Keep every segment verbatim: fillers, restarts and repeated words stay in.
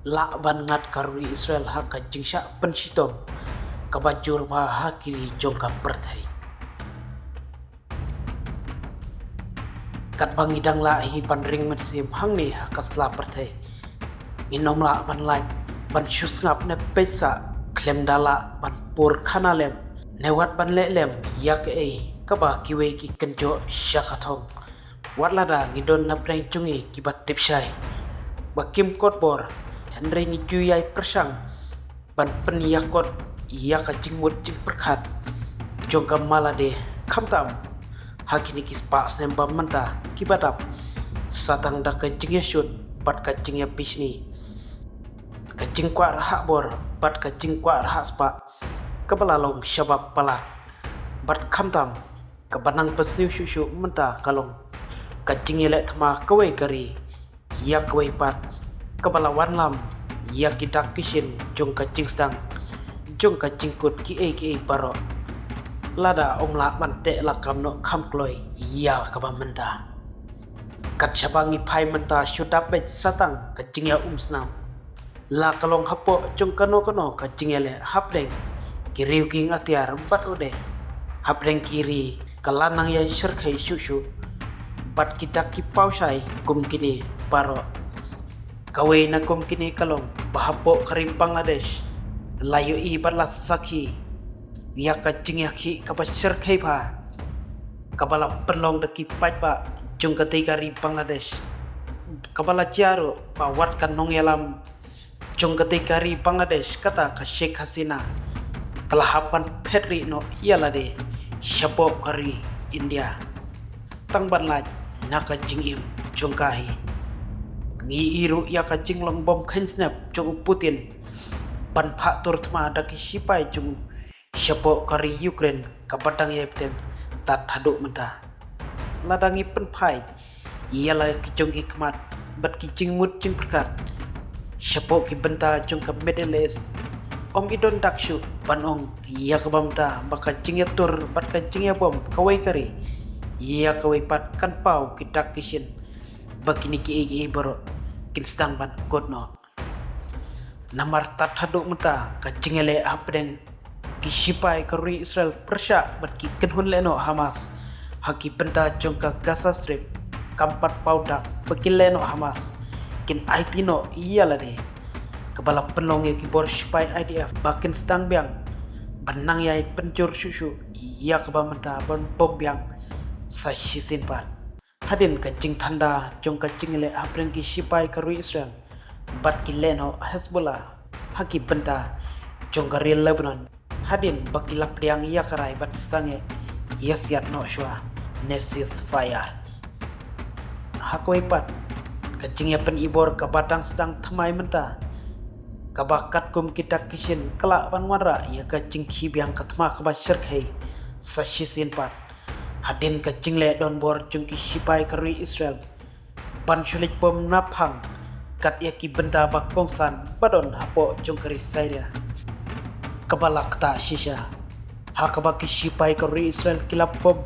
Lah ban ngat ka ri Israel ha ka jingshah pynshitom kaba jur bha ha ki ri jong ka pyrthei. Katba ngi dang lah hi ban ring mynsiem hangne ha ka sla pyrthei, ngin ym lah ban lait ban shu sngap ne peit sah khlem da lah ban pur khana lem ne wat ban leh lem ïa kaei kaba kiwei ki kynjoh sha ka thong. Wat lada ngi don na pdeng jong ngi kiba tip shai ba kim kot bor, hynrei ngi ju ïai pyrshang ban pynïakot ïa ka jingmut jingpyrkhat jong ka ma lade, khamtam ha kine ki spah snem ba mynta kiba dap, sa tang da ka jingïashut bad ka jingïabishni, ka jingkwah rhah bor bad ka jingkwah rhah spah kaba la long shabar palat. Bad khamtam, kaba nang pynsiew shuh shuh mynta ka long ka jingïaleh thma kawei ka ri ïa kawei pat, kaba la wanlam ïa ki dak ki shin jong ka jingsdang, jong ka jingkut kiei kiei baroh. Lada ym lah ban teh lakam noh kham kloi ïa kaba mynta. Kat shaba ngi phai mynta shu dap beit sa tang ka jingïaumsnam. La ka long hapoh jong kano kano ka jingïaleh hapdeng ki riewkieng atiar bad u dei hapdeng ki ri ka la nang ïai shyrkhei shuh shuh bad ki dak ki paw shai kum kine baroh. Kawei na kum kine ka long ba hapoh ka ri Bangladesh la ïohi bad la sakhi ïa ka jingïakhih kaba shyrkhei bha kaba la pynlong da ki paidbah jong katei ka ri Bangladesh, kaba la jia ruh ba wat ka nongïalam jong katei ka ri Bangladesh, kata ka Sheikh Hasina, ka la hap ban phet rieh noh ïa lade shapoh ka ri India tang ban lait na ka jingim jong ka hi. Ngi i ruh ïa ka jinglong bom kheiñ snep jong u Putin ban phah tur thma da ki shipai jong u shapoh ka ri Ukraine kaba dang ïai bteng tad haduh mynta. Lada ngi pynphai ïa la ki jong ki khmat bad ki jingmut jingpyrkhat shapoh ki bynta jong ka Middle East, ym i don dak shuh ban ong ïa kaba mynta ba ka jingïatur bad ka jingïabom kawei ka ri ïa kawei pat kan paw ki dak ki shin ba kine kiei kiei baroh kin sdang ban kut noh. Namar tad haduh mynta ka jingïaleh hapdeng ki shipai ka ri Israel pyrshah bad ki kynhun lehnoh Hamas ha ki bynta jong ka Gaza Strip kam pat paw dak ba ki lehnoh Hamas kin aiti noh ïa lade, kaba la pynlong ïa ki bor shipai I D F ba kin sdang biang ban nang ïai pynjur shuh shuh ïa kaba mynta ban bom biang sa shisien pat. Hadien ka jingthanda jong ka jingïaleh hapdeng ki shipai ka ri Israel bad ki lehnoh Hezbollah ha ki bynta jong ka ri Lebanon, hadien ba ki la pdiang ïa ka rai ban sangeh ïa siat noh shuwa ne ceasefire. Ha kawei pat, ka jingïapynibor kaba dang sdang thymmai mynta, kaba katkum ki dak ki shin ka lah ban wanrah ïa ka jingkhih biang ka thma kaba shyrkhei sa shisien pat. Hadien ka jingleh donbor jong ki shipai ka ri Israel ban shu leit bom naphang kat ïa ki bynta ba kongsan ba don hapoh jong ka ri Syria, kaba la ktah shisha, ha kaba ki shipai ka ri Israel ki la bom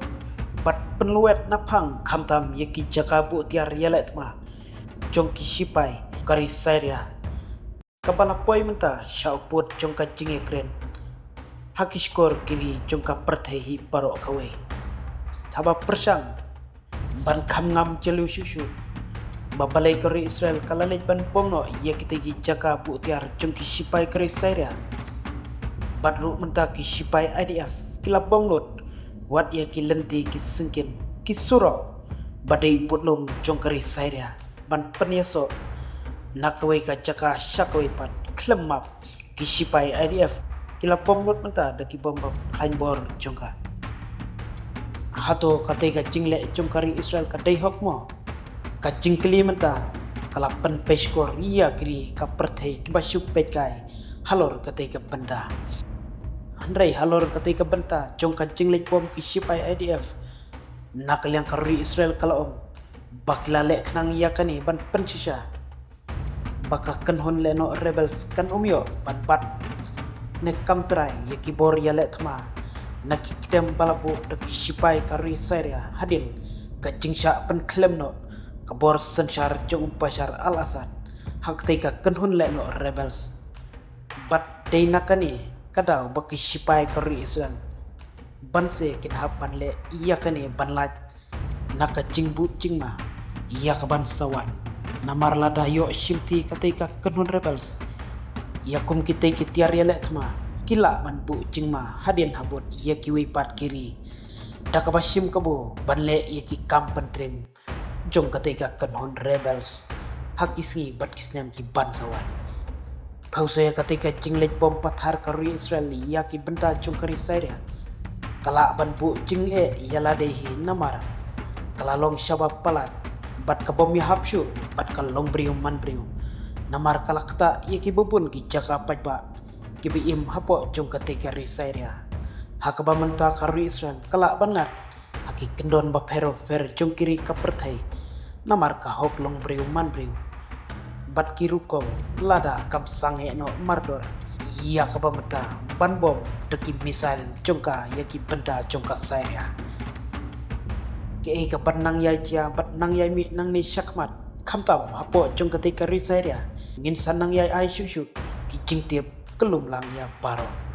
bad pynlwet naphang khamtam ïa ki jaka buh tiar ïaleh thma jong ki shipai ka ri Syria, kaba la poi mynta sha u pud jong ka jingïakren ha ki shkor ki ri jong ka pyrthei hi baroh kawei. Haba pyrshang ban kham ngam jylliew shuh shuh ba balei ka ri Israel ka la leit ban bom noh ïa kitei ki jaka buh tiar jong ki shipai ka ri Syria, bad ruh mynta ki shipai I D F ki la bom lut wat ïa ki lynti, ki syngkien, ki surok ba dei budlum jong ka ri Syria ban pynïasoh na kawei ka jaka sha kawei pat khlem map. Ki shipai I D F ki la bom lut mynta da ki bom ba khlaiñ bor jong ka. Hato katei ka jingleh jong ka ri Israel ka dei hok mo? Ka jingkylli mynta ka la pynpei shkor ïa ki ri ka pyrthei kiba shu peit kai halor katei ka bynta. Hynrei halor katei ka bynta jong ka jingleit bom ki shipai I D F, na ka liang ka ri Israel ka la ong ba ki la leh khnang ïa kane ban pynshisha ba ka kynhun lehnoh rebels kan ym ïoh ban bat ne kam trai ïa ki bor ïaleh thma na ki ktem ba la buh da ki shipai ka ri Syria hadien ka jingshah pynkhlem noh ka bor synshar jong u Bashar al-Assad ha katei ka kynhun lehnoh rebels. Bad dei na kane ka daw ba ki shipai ka ri Israel ban se kin hap ban leh ïa kane ban lait na ka jingbuh jingma ïa ka ban sa wan. Namar lada ïoh shimti katei ka kynhun rebels ïa kum kitei ki tiar ïaleh thma, ki lah ban buh jingma hadien habud ïa kiwei pat ki ri da kaba shim kabu ban leh ïa ki kam pyntrim jong katei ka kynhun rebels ha ki sngi bad ki snem ki ban sa wan. Phewse katei ka jingleit bom pathar ka ri Israel ïa ki bynta jong ka ri Syria ka lah ban buh jingeh ïa lade hi, namar ka la long shaba palat bad ka bym ïahap shuh bad ka long briew man briew, namar ka la ktah ïa kiba bun ki jaka paidbah kiba im hapoh jong katei ka ri Syria. Ha kaba mynta ka ri Israel ka lah ban ngat ha ki kyndon bapher bapher jong ki ri ka pyrthei namar ka hok long briew man briew bad ki rukom lada kam sangeh noh mardor ïa kaba mynta ban bom da ki missile jong ka ïa ki bynta jong ka Syria. Kaei ka ban nang ïai jia bad nang ïai mih nangne shakhmat, khamtam hapoh jong katei ka ri Syria, ngin sa nang ïai ai shuh shuh ki jingtip kyllum lang ïa baroh.